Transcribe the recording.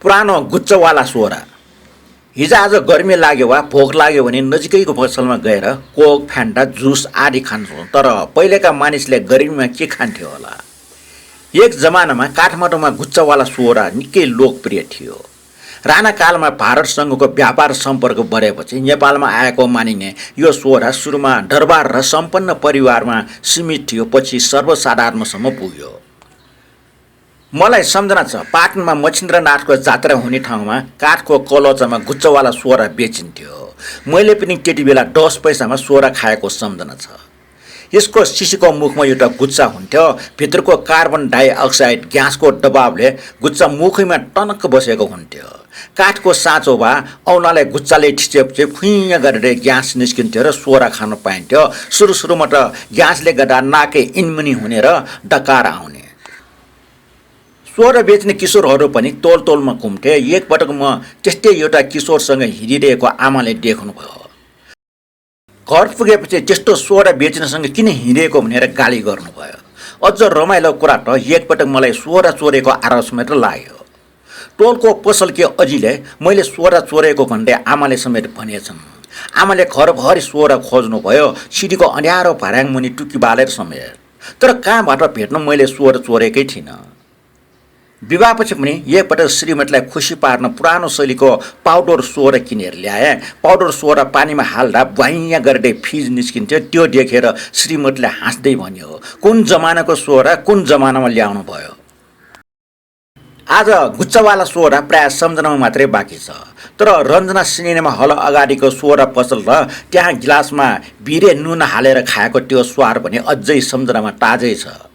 पुरानो गुच्चवाला सोहोरा। हिजो आज गर्मी लाग्यो वा भोक लाग्यो भने नजिकैको पसलमा गएर कोक फ्यान्टा जुस आदि खान्छौँ। तर पहिलेका मानिसले गर्मीमा के खान्थ्यो होला? एक जमानामा काठमाडौँमा गुच्चवाला सोहोरा निकै लोकप्रिय थियो। राणा कालमा भारतसँगको व्यापार सम्पर्क बढेपछि नेपालमा आएको मानिने यो सोहोरा सुरुमा दरबार र सम्पन्न परिवारमा सीमित थियो, पछि सर्वसाधारणसम्म पुग्यो। मलाई सम्झना छ, पाटनमा मच्छिन्द्रनाथको जात्रा हुने ठाउँमा काठको कलौचामा गुच्चवाला सोहोरा बेचिन्थ्यो। मैले पनि त्यति बेला 10 पैसामा सोहोरा खाएको सम्झना छ। यसको शिशीको मुखमा एउटा गुच्चा हुन्थ्यो। भित्रको कार्बन डाइअक्साइड ग्यासको दबावले गुच्चा मुखैमा टनक्क बसेको हुन्थ्यो। काठको साँचो वा औँलाले गुच्चाले ठिचेपछि फुइँ गरेर ग्यास निस्किन्थ्यो र सोहोरा खान पाइन्थ्यो। सुरुमा त ग्यासले गर्दा नाकै इन्मुनी हुने र डकार आउने। सोहोरा बेच्ने किशोरहरू पनि तोल तोलमा घुम्थे। एकपटक म त्यस्तै एउटा किशोरसँग हिँडिरहेको आमाले देख्नुभयो। घर पुगेपछि त्यस्तो सोहोरा बेच्नेसँग किन हिँडेको भनेर गाली गर्नुभयो। अझ रमाइलो कुरा त एकपटक मलाई सोहोरा चोरेको आरोप समेत लाग्यो। टोलको पसलकी अजीले मैले सोहोरा चोरेको भन्दै आमाले समेत भनेछन्। आमाले घरभरि सोहोरा खोज्नुभयो, सिडीको अँध्यारो भर्याङ मुनि टुकी बालेर समेत। तर कहाँबाट भेट्न मैले सोहोरा चोरेकै थिइनँ। विवाहपछि पनि एकपटक श्रीमतीलाई खुसी पार्न पुरानो शैलीको पाउडर सोहोरा किनेर ल्याए। पाउडर सोहोरा पानीमा हाल्दा भुइँ गरेर फिज निस्किन्थ्यो। त्यो देखेर श्रीमतीले हाँस्दै भन्यो, कुन जमानाको सोहोरा कुन जमानामा ल्याउनु भयो। आज गुच्चावाला सोहोरा प्रायः सम्झनामा मात्रै बाँकी छ। तर रञ्जना सिनेमा हल अगाडिको सोहोरा पसल र त्यहाँ गिलासमा बिरे नुन हालेर खाएको त्यो स्वाद भने अझै सम्झनामा ताजै छ।